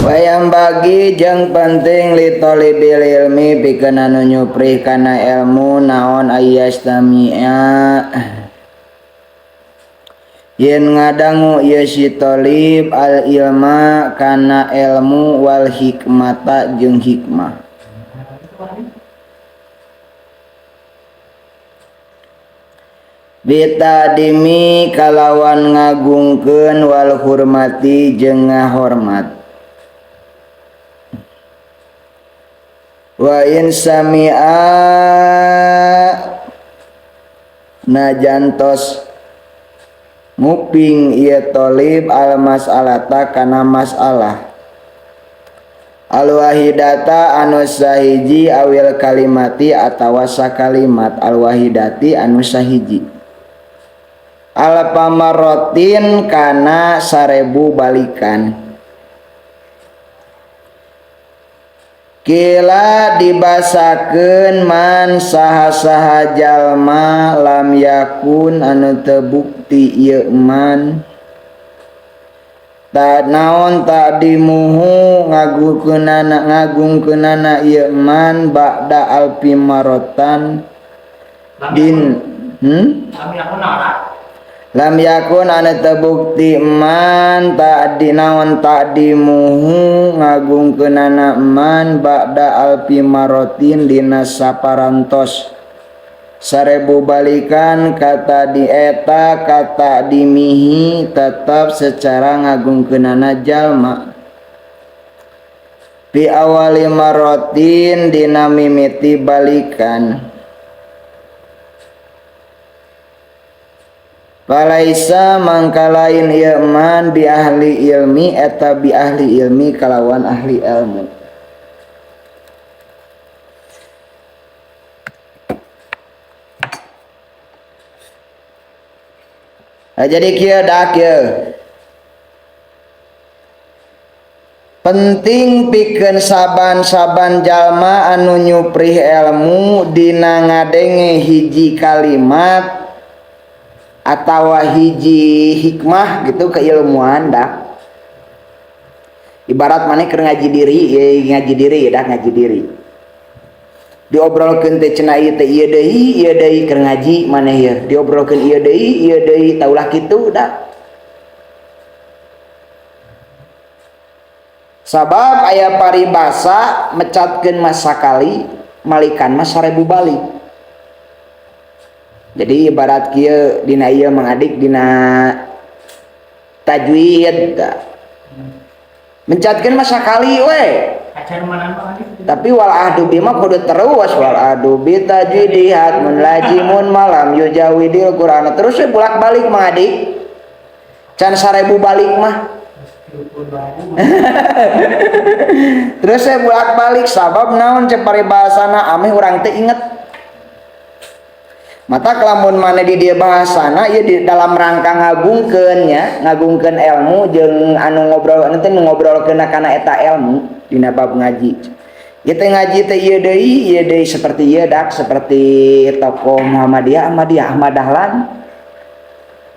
Wayang bagi jeung penting li thalibil ilmi pikeun anu nyuprih kana ilmu naon ayyastami'a yen ngadangu ieu si thalib al ilma kana ilmu wal hikmata jeung hikmah. Bitadimi kalawan ngagungkeun wal hurmati jeung ngahormat. Wa in sami'a najantos nguping ieu thalib al mas'alata kana masalah al wahidata anu sahiji awil kalimati atawa sakalimat al wahidati anu sahiji al pamarotin kana 1000 balikan. Kila dibasakeun man saha-saha jalma lam yakun anu teu bukti ieu man ta naon tadimuhu ngagungkeunana ieu man ba'da alfi marotan din lam yakun anu teu bukti man ta'di naon ta'dimuhu ngagungkeunana man ba'da alfi marotin dina saparantos 1000 balikan kata di eta kata dimihi tetap secara ngagungkeunana jalma pi awali marotin dina mimiti balikan. Falaisa mangkalain ieu man bi ahli ilmi eta bi ahli ilmi kalawan ahli ilmu. Nah, jadi kieu dak kieu. Penting pikeun saban-saban jalma anu nyuprih ilmu dina ngadenge hiji kalimat atawa hiji hikmah gitu keilmuan dah. Ibarat maneh keur ngaji diri, ye ngaji diri dah ngaji diri. Diobrolkeun teh cenah ieu teh ieu deui keur ngaji maneh ieu. Diobrolkeun ieu deui taulah kitu dah. Sabab aya paribasa mecatkeun mah sakali, malikan mah 1000 balik. Jadi ibarat kieu dina ieu mangadik dina tajwid mencatkeun mah sakali we. Tapi wal ahdu bi mah kudu terus wal ahdu bi tajwidi hatmun lajimun malam yujawidil Qur'an terus we bolak-balik mangadik. Can 1000 balik mah. Terus we bolak-balik sabab naon cek paribasana ameh urang teh inget. Mata kelamun mana di dia bahasana ieu di dalam rangka ngagungkeun nya, ngagungkeun ilmu jeung anu ngobrol anu teh ngobrolkeun kana eta ilmu dina bab ngaji. Ieu teh ngaji teh ieu deui seperti ieu dak seperti tokoh Muhammadiyah Ahmadiyah Ahmad Dahlan.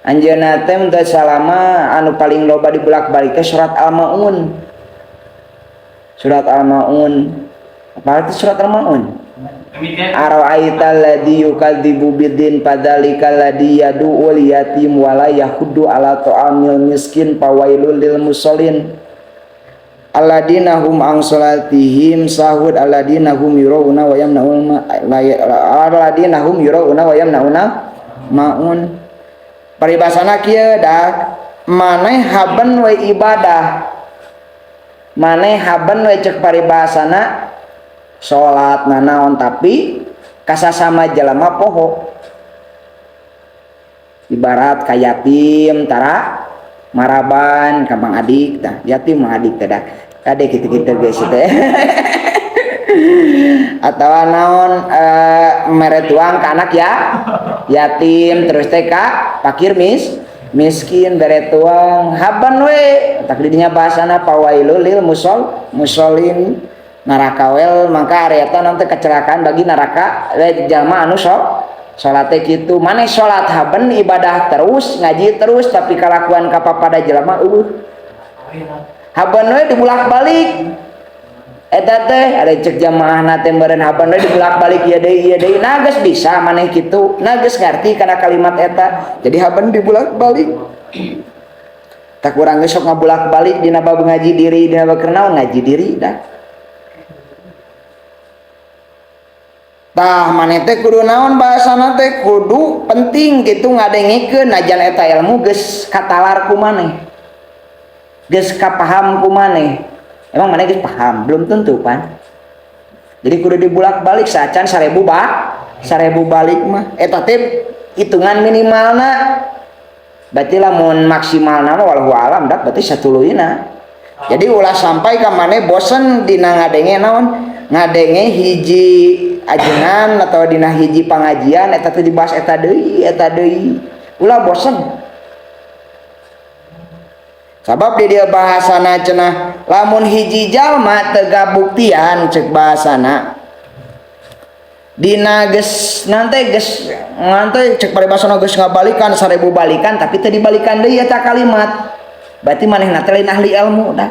Anjeunna teh mun teu salama anu paling loba dibulak-balik teh surat Al-Maun. Surat Al-Maun. Apa itu surat Al-Maun? Ara'aita alladzi yukadzibu biddin fadzalikal ladzi yad'ul yatim wa la yahuddu ala ta'amil miskin fawailul lil musallin alladzina hum an salatihim sahud alladzina hum yurauna wa yamnauna alladzina hum yurauna wa yamnauna maun. Paribasana kieu dak maneh haben we ibadah maneh haben we cek paribasana salat nanaon tapi kasasama jelema poho ibarat ka yatim tara maraban ka Mang Adik tah yatim Mang Adik teh dak kade kitu-kitu geus teh atawa naon mere tuang ka anak ya yatim terus teh ka fakir miskin bere tuang haban we tak didinya bahasana pawailul lil musallin neraka wel mangka ari eta nanti kecelakaan bagi neraka jalma anu salate kitu maneh salat haben ibadah terus ngaji terus tapi kalakuan ka papada jelema eueuh. Haban we dibulak-balik. Eta teh ada cek jamaahna teh meureun haban we dibulak-balik ieu deui ieu deui. Nah geus bisa maneh kitu. Nah geus ngarti kana kalimat eta. Jadi haban dibulak-balik. Tak kurang geus sok ngabulak-balik dina bab ngaji diri dina bab keur naon ngaji diri dah. Tah maneh teh kudu naon bahasana teh kudu penting kitu ngadengekeun najan eta ilmu geus katalar ku maneh. Geus kapaham ku maneh. Emang maneh geus paham? Belum tentu pan. Jadi kudu dibulak-balik saacan 1000 ba, 1000 balik mah eta teh hitungan minimalna. Berarti lamun maksimalna mah wallahu alam dak berarti satuluyna. Jadi ulah sampai ka maneh bosen dina ngadenge naon? Ngadenge hiji ajengan atau dina hiji pangajian eta teh dibahas eta deui eta deui. Ulah bosen. Sabab di dia bahasana cenah lamun hiji jalma teu gabuktian cek bahasana dina geus nanti geus nganti cek paribasana geus ngabalikan 1000 balikan tapi teu dibalikan deui eta kalimat. Berarti manehna teh lain ahli ilmu dah.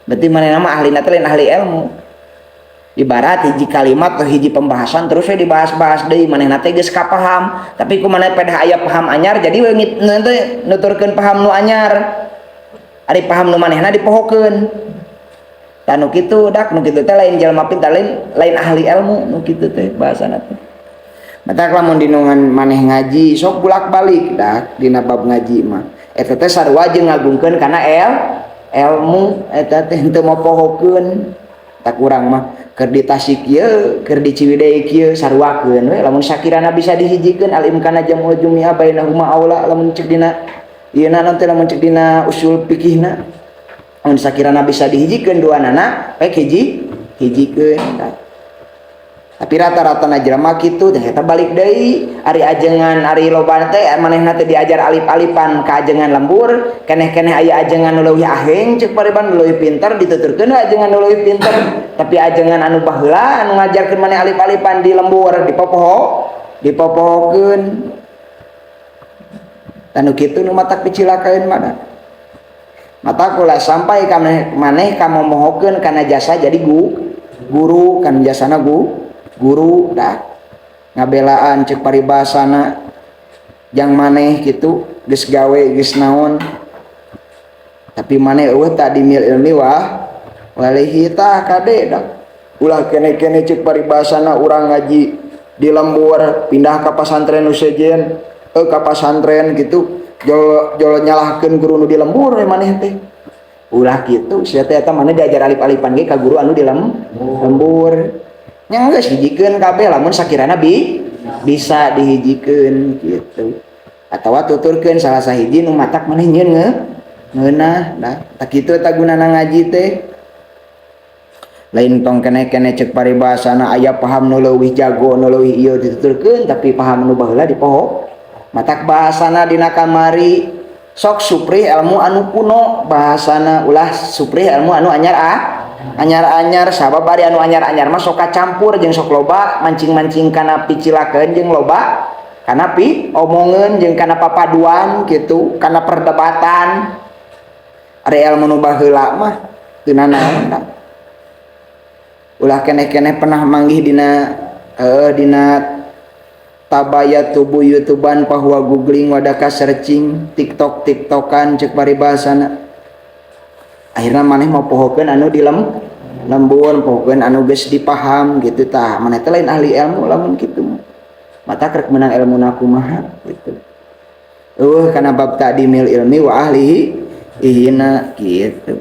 Berarti manehna mah ahlina teh lain ahli ilmu. Ibarat hiji kalimat atau hiji pembahasan terus we dibahas-bahas deui manehna teh geus kapaham tapi ku maneh pedah aya paham anyar jadi we nanti nuturkeun paham nu anyar ari paham nu manehna dipohokeun tah nu kitu dak nu kitu teh lain jalma pintar lain ahli ilmu nu kitu teh bahasana teh. Matak lamun dinungan maneh ngaji sok bolak-balik dak dina bab ngaji mah eta teh sarua jeung ngagungkeun kana ilmu eta teh henteu mopohokeun. Tak kurang mah keur di Tasik ieu keur di Ciwidey kieu saruakeun we lamun sakirana bisa dihijikeun al imkana jamul jumia bainahuma aula lamun cek dina ieu na teh lamun cek dina usul fikihna lamun sakirana bisa dihijikeun duanana baik hiji hijikeun. Tapi rata-rata na jelema kitu teh eta balik deui ari ajengan ari loba teh manehna teh diajar alip-alipan ka ajengan lembur keneh-keneh aya ajengan nu leuwih aheng cek pariban nu leuwih pinter dituturkeun ajengan nu leuwih pinter tapi ajengan anu baheula anu ngajarkeun maneh alip-alipan di lembur dipopoho dipopohokeun tanu kitu nu matak picilakaeun mah mata kula sampai ka maneh kamomohokeun kana jasa jadi guru kan jasana guru dah ngabelaan cek paribasana jang maneh kitu geus gawe geus naon tapi maneh eueuh ta'dimil ilmi wah walihi tah kade dah ulah kene-kene cek paribasana urang ngaji di lembur pindah ka pasantren nu sejen ka pasantren gitu jol jol nyalahkeun guru nu di lembur we maneh teh ulah kitu sia teh eta maneh diajar alip-alipan ge ka guru anu di lembur nya geus hijikeun kabeh lamun sakirana bisa dihijikeun kitu atawa tuturkeun salah sahiji nu matak maneh nyieun ngeunah dah tah kitu eta gunana ngaji teh lain tong keneh-keneh cek paribasana aya paham nu leuwih jago nu leuwih ieu dituturkeun tapi paham nu baheula dipoho matak bahasana dina kamari sok suprih ilmu anu kuno bahasana ulah suprih ilmu anu anyar anyar-anyar sabab ari anu anyar-anyar mah sok kacampur jeung sok loba mancing-mancing kana picilakeun jeung loba kana pi omongeun jeung kana papaduan kitu kana perdebatan ari ilmu nu baheula mah teu nanaon ulah keneh-keneh pernah manggih dina dina tabaya tubuh youtuban bahwa googling wadaka searching tiktok tiktokan cek paribasana akhirnya maneh mau pohokeun anu di lembur pohokeun anu geus dipaham gitu tah maneh teh lain ahli ilmu lamun kitu mata krek menang ilmu na kumaha gitu eueuh kana bab ta'dimil ilmi wa ahlihi ihina gitu.